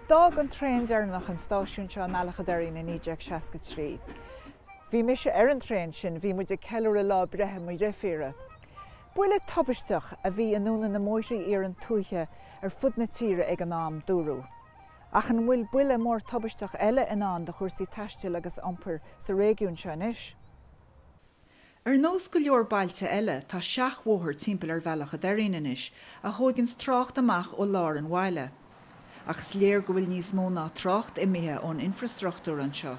D'fhág an traein deireanach an stáisiún seo i mBealach a' Doirín i 1963. Bhí mise ar an traein sin, bhí muid ag ceiliúradh lá breithe mo dheirfíre. Buille tubaisteach a bhí i ndúnadh na mbóithrí iarainn tuaithe ar fud na tíre ag an am, dúradh. Ach an bhfuil buille mór tubaisteach eile i ndán do chúrsaí taistil agus iompair sa réigiún seo anois? Ar nós go leor bailte eile, tá seachbhóthar timpeall ar Bhealach a' Doirín anois a thóigeanns trácht amach ó lár an bhaile. Ach is léir go bhfuil níos mó ná trácht imithe ón infreastruchtúr anseo.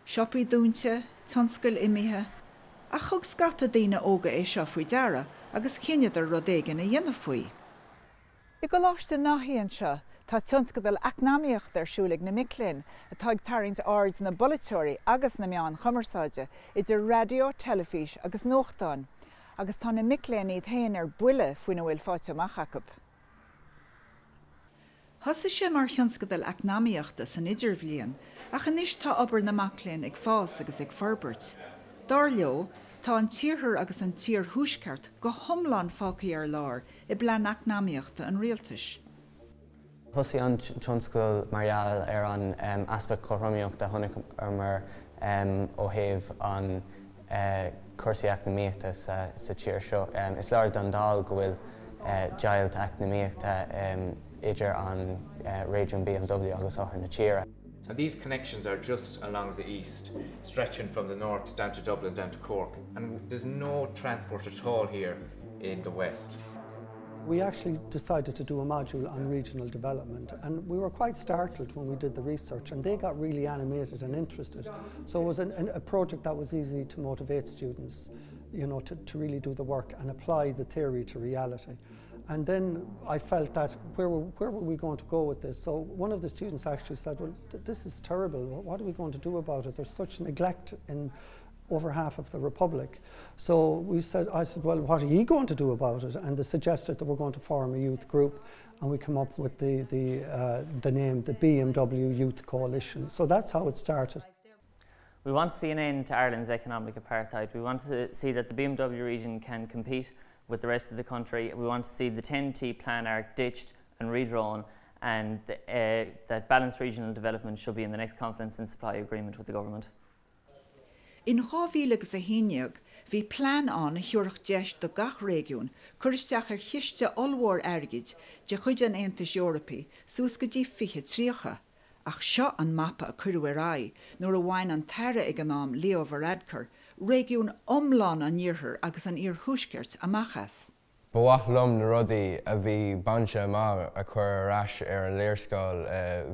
Siopaí dúnta, tionscail imithe. Ach thug scata daoine óga é seo faoi deara agus chinneadar rud éigin a dhéanamh faoi. I gColáiste Naithí anseo, tá tionscadal eacnamaíochta ar siúl ag na mic léinn atá ag tarraingt aird na bpolaiteoirí agus na meáin chumarsáide, idir raidió, teilifís agus nuachtáin, agus tá na mic léinn iad féin ar buile faoina bhfuil faighte amach acu. Thosaigh sé mar thionscadal eacnamaíochta san idirbhliain ach anois tá obair na mac léinn ag fás agus ag forbairt. Dar leo, tá an t-iarthar agus an t-iarthuaisceart go hiomlán fágtha ar lár i bplean eacnamaíochta an rialtais. Thosaigh an tionscadal mar gheall ar an easpa cothromaíochta a chonaiceamar ó thaobh an cúrsaí eacnamaíochta sa tír seo. Is léir don dall go bhfuil deighilt eacnamaíochta idir an réigiún BMW agus oirthear na tíre. And these connections are just along the east, stretching from the north down to Dublin, down to Cork, and there's no transport at all here in the west. We actually decided to do a module on regional development and we were quite startled when we did the research and they got really animated and interested. So it was an, an, a project that was easy to motivate students you know, to, to really do the work and apply the theory to reality. And then I felt that where were, where were we going to go with this? So one of the students actually said, well, th this is terrible. What are we going to do about it? There's such neglect in over half of the Republic. So we said, I said, well, what are you going to do about it? And they suggested that we're going to form a youth group and we come up with the, the, uh, the name, the BMW Youth Coalition. So that's how it started. We want to see an end to Ireland's economic apartheid. We want to see that the BMW region can compete with the rest of the country. We want to see the 10T plan arc ditched and redrawn and uh, that balanced regional development should be in the next confidence and supply agreement with the government. In 2011, bhí plean ann a thabharfadh deis do gach réigiún cur isteach ar chiste ollmhór airgid de chuid an Aontais Eorpaigh suas go dtí 2030, ach seo an mapa a cuireadh ar aghaidh nuair a bhain an tAire ag an am, Leo Varadkar, réigiún iomlán an Iarthair agus an Iarthuaiscirt amach as. Ba mhaith liom na rudaí a bhí bainte amach a chur ar ais ar an léarscáil.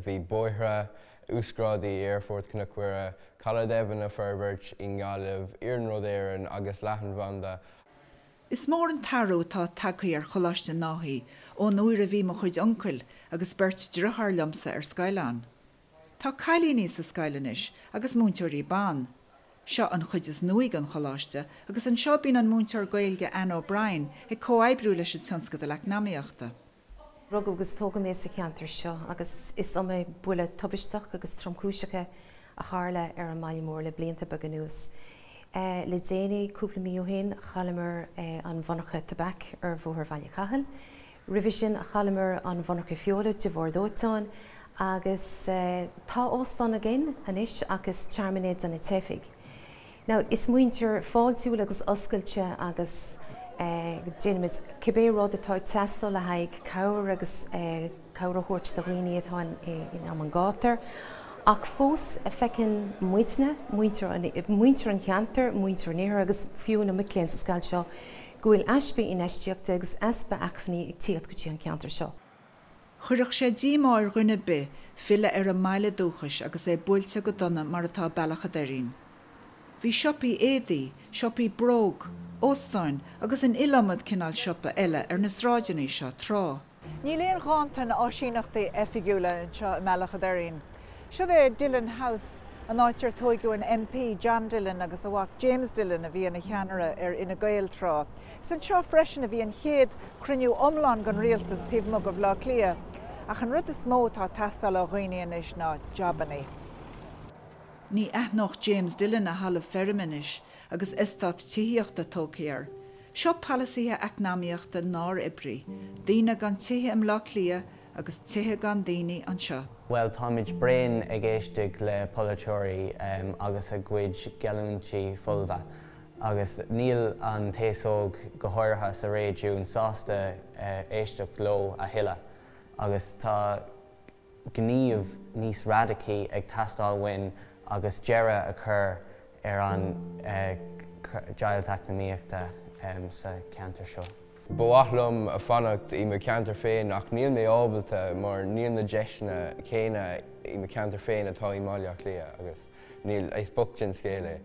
Bhí bóithre, uasghrádaí i Aerfort Chnoc Mhuire, Caladh Eibhinn a forbairt i nGaillimh, Iarnród Éireann agus leathanbhanda. Is mór an t-athrú atá tagtha ar Choláiste Naithí ón uair a bhí mo chuid uncail agus beirt driotháir liomsa ar scoil ann. Tá cailíní sa scoil anois agus múinteoirí ban. Seo an chuid is nuaí den choláiste agus anseo bíonn an múinteoir Gaeilge Anne O'Brien ag comhoibriú leis an tionscadal eacnamaíochta. Rugadh agus tógadh mé sa cheantar seo agus is iomaí buille tubaisteach agus tromchúiseach a tharla ar an mbaile mór le blianta beaga anuas. Le déanaí, cúpla mí ó shin, chailleamar an mhonarcha tobac ar Bhóthar Bhaile Cathail. Roimhe sin chailleamar an mhonarcha feola de bharr dóiteáin agus tá óstán againn anois ach is tearmann é do na teifigh. Now is muintir fáiltiúil agus oscailte agus déanaimid cibé rud atá ag teastáil le haghaidh cabhair agus cabhair a thabhairt do dhaoine atá in am an ghátair ach fós feiceann muidne, muintir muintir an cheantair, muintir an iarthair agus fiú na mic léinn sa scoil seo, go bhfuil easpa infheistíochta agus easpa acmhainní ag tíocht go dtí an ceantar seo. Chuirfeadh sé díomá ar dhuine ar bith filleadh ar a mbaile dúchais agus é buailte go dona mar atá Bealach a' Doirín. Bhí siopaí éadaí, siopaí bróg, óstáin agus an iliomad cineál siopa eile ar na sráideanna seo tráth. Níl aon ghanntan áisíneachtaí oifigiúla anseo i mBealach a' Doirín. Siod é Dillon House, an áit ar tóigeadh an MP John Dillon agus a mhac James Dillon a bhí ina cheannaire ar Fhine Gael tráth. Is anseo freisin a bhí an chéad chruinniú iomlán den rialtas taobh amuigh de Bhaile Átha Cliath. Ach an rud is mó atá ag teastáil ó dhaoine anois ná jabannaí. Ní aithneodh James Dillon a thalamh feirme anois. agus eastát tithíochta tógtha air. Seo polasaithe eacnamaíochta nár oibrigh, daoine gan tithe i mBleá Cliath agus tithe gan daoine anseo. Bhuel, táimid bréan ag éisteacht le polaiteoirí agus a gcuid geallúintí folmha agus níl an t-aos óg, go háirithe sa réigiún, sásta éisteacht leo a thuilleadh agus tá gníomh níos radacaí ag teastáil uainn agus deireadh a chur ar an deighilt eacnamaíochta sa cheantar seo. Ba mhaith liom fanacht i mo cheantar féin ach níl mé ábalta mar níl na deiseanna céanna i mo cheantar féin atá i mBaile Átha Cliath agus níl, is bocht an scéal é.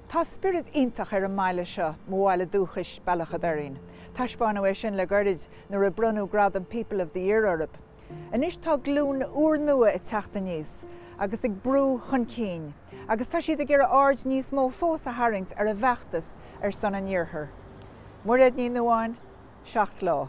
Tá spiorad iontach ar an mbaile seo, mo bhaile dúchais, Bealach a' Doirín. Taispeánadh é sin le gairid nuair a bronnadh gradam People of the Year orthu. Anois tá glúin úrnua ag teacht aníos agus ag brú chun cinn agus tá siad ag iarraidh aird níos mó fós a tharraingt ar a bhfeachtas ar son an Iarthair. Mairéad Ní Nuadháin, 7 Lá.